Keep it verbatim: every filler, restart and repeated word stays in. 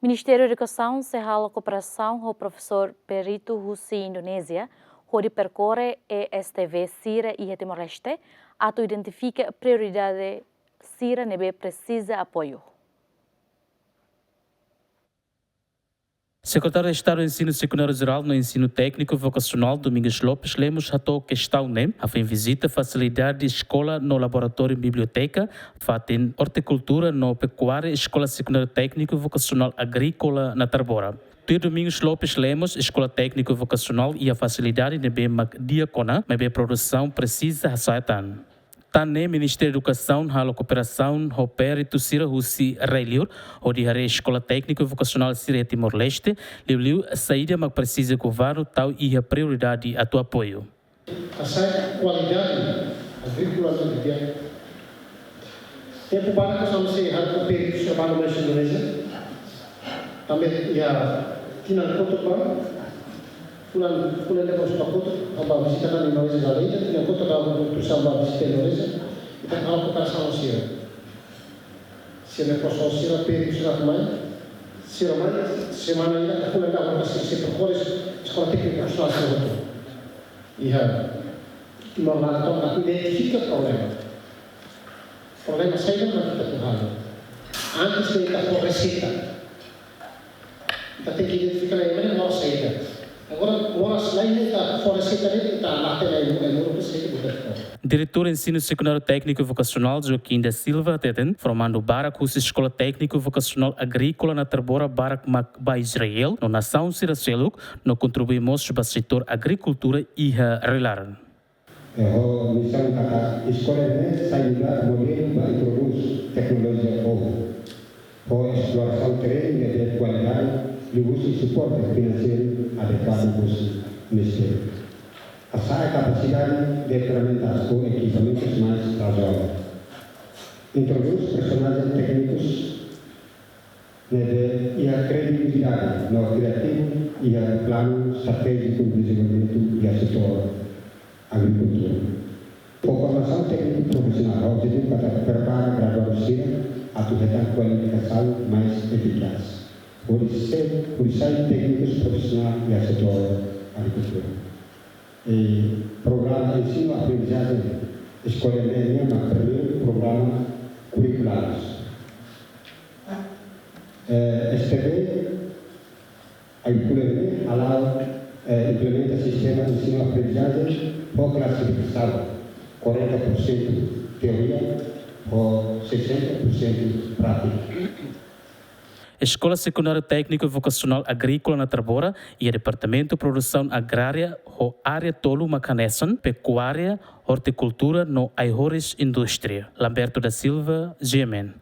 Ministériu Edukasaun sei halo kooperasaun ho profesór peritu husi Indonézia, hodi perkorre E S T V sira iha Timor-Leste, atu identifika prioridade sira ne'ebé presiza apoiu. Sekretáriu Estadu Ensinu Sekundáriu Jerál no Ensinu Tékniku Vokasionál, Domingos Lopes Lemos, hato'o kestaun ne'e hafoin vizita fasilidade eskola no laboratóriu biblioteka, fatin ortikultura no pekuária Eskola Sekundáriu Tékniku Vokasionál Agríkola Natarbora. Tuir Domingos Lopes Lemos, Eskola Tékniku Vokasionál iha fasilidade ne'ebé mak di'ak ona, maibé produsaun presiza hasa'e tan. Tan ne'e Ministériu Edukasaun halo kooperasaun ho peritu sira husi rai-liur, hodi haree eskola tékniku vokasionál sira iha Timor-Leste, liuliu saida mak presiza governu tau iha prioridade atu apoiu. Hasa'e kualidade agríkola no di'ak. Tempu badak ne'e ami sei haree peritu sira balu mai husi Indonézia. Tanba iha tinan kotuk ba, fulan, fulan depois ba kotuk, ha'u bá vizita tan Indonézia la ida, tinan kotuk ba kotuk sira bá vizita Indonézia, ita halo kooperasaun ho sira. Sira-nia profesór sira, peritu sira mai, sira mai, semana ida, fulan ida, agora sira, sira perkorre eskola tékniku vokasionál sira hotu. Iha Timor laran tomak atu identifika problema. Problema saida mak ita atu halo. Antes de ita fó reseita, ita tenke identifika ema ne'e moras saida. Agora, moras laran ne'e ita fó reseita ne'e, ita la hatene ema ne'e moras saida, buat fó. Diretór Ensinu Sekundáriu Tékniku Vokasionál, Joaquim da Silva, hateten, formandu barak husi Eskola Tékniku Vokasionál Agríkola Natarbora barak mak bá Israel no nasaun sira seluk, no kontribui mós ba setór agrikultura iha rai-laran. E ho misaun katak eskola ne'e sai nu'udar modelu ba introdús teknolojia novu, ho esplorasaun terrenu ne'ebé kualidade, liuhusi suporte finanseiru adekuadu husi Ministériu. Hasa'e kapasidade de ferramentas ho ekipamentus mais razoavel. Introdús personajen téknikus ne'ebé iha kredibilidade no kriativu iha planu estratéjiku dezenvolvimentu iha setór agrikultura. Fó formasaun tékniku profisionál, ho objetivu katak prepara graduadu sira atu hetan kualifikasaun mais efikás, hodi sai, hodi sai téknikus profisionál iha setór agrikultura. E programa ensinu aprendizajen eskola ne'e mak primeiru programa kurrikulár. E, S T V, ai kule ne'e hala'o, e, implementa sistema ensinu aprendizajen ho klasifikasaun, quarenta por cento teoria, ho sessenta por cento prátika. Eskola Sekundáriu Tékniku Vokasionál Agríkola Natarbora iha Departamentu Produsaun Agrária ho área tolu mak hanesan, pekuária, ortikultura no ai-horis indústria. Lamberto da Silva, G M N.